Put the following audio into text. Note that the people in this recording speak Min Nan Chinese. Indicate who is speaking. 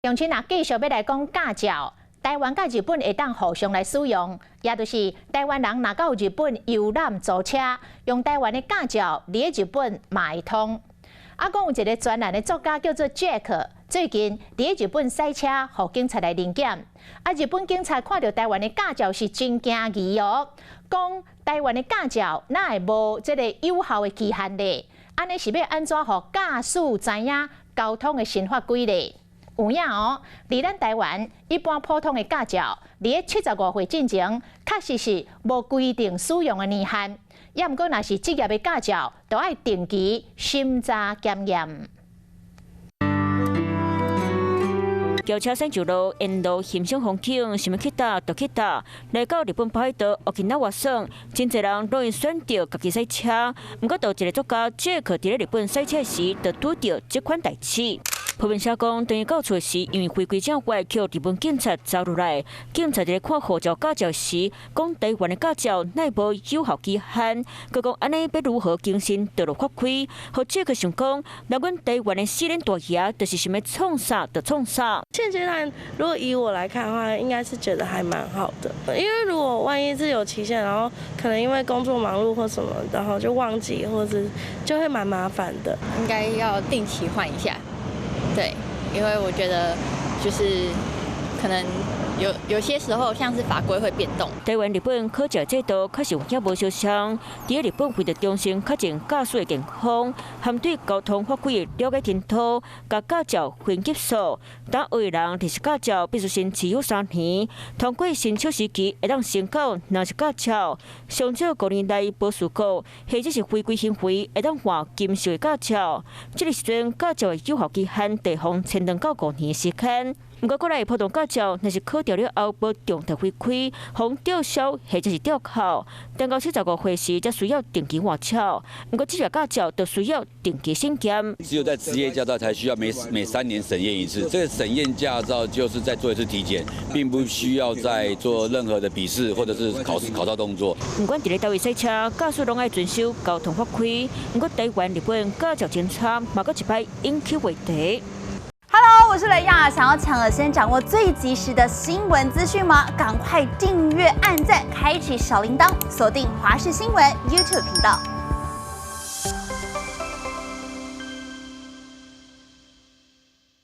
Speaker 1: 鄉親啊，繼續欲來講駕照，台灣佮日本會當互相來使用，也就是台灣人若到日本遊覽租車，用台灣的駕照佇日本嘛會通。啊，講有一個專欄的作家叫做 Jack，最近佇日本駛車，予警察來臨檢。啊，日本警察看著台灣的駕照是真驚異哦，講台灣的駕照哪會無這個有效的期限咧？按呢是欲按怎予駕駛知影交通的新法規咧？有影哦，佇咱台灣一般普通的駕照，佇75歲進前，確實是無規定使用的年限。也毋過，若是職業的駕照，都愛定期審查檢驗。
Speaker 2: 轎車駛上路，沿路欣賞風景，想欲去佗就去佗。來到日本北海道沖繩縣，真濟人攏會選擇家己駛車。毋過，就一個作家傑克佇咧日本駛車時，就拄著這款代誌。鋪文寫講，當伊到厝時，因為違規障礙，予日本警察查落來。警察佇咧看護照駕照時，講台灣的駕照哪會無有效期限？閣講按呢欲如何更新道路法規？予傑克想講，那阮台灣的死恁大爺，就是想欲創啥就創啥。
Speaker 3: 現階段，如果以我來看的話，應該是覺得還蠻好的。因為如果萬一是有期限，然後可能因為工作忙碌或什麼，然後就忘記，或者就會蠻麻煩的。
Speaker 4: 應該要定期換一下。對，因為我覺得就是可能有些時候，像是法規會變動。
Speaker 2: 台灣日本考照制度確實有影無相像，佇日本為著重視確認駕駛的健康，含對交通法規的了解程度，共駕照分級數。當學的人就是駕照必須先持有3年，通過申請時期會當申考，若是駕照上少5年內無事故，或者是違規行為，會當換金色的駕照。這個時陣駕照的有效期限地方延長到五年時間。毋過，過來普通駕照，若是考著了後無重提違規，予吊銷或者是吊扣。等到75歲時，才需要定期換照。毋過，職業駕照就需要定期審驗。
Speaker 5: 只有在職業駕照才需要每3年審驗一次。這個審驗駕照就是再做一次體檢，並不需要再做任何的筆試或者是考試考照動作。
Speaker 2: 毋管佇咧佗位駛車，駕駛攏愛遵守交通法規。毋過，台灣、日本駕照政策嘛，閣一擺引起話題。
Speaker 6: Hello，我是雷亞，想要搶先掌握最及時的新聞資訊嗎？趕快訂閱、按讚、開啟小鈴鐺，鎖定華視新聞 YouTube 頻道。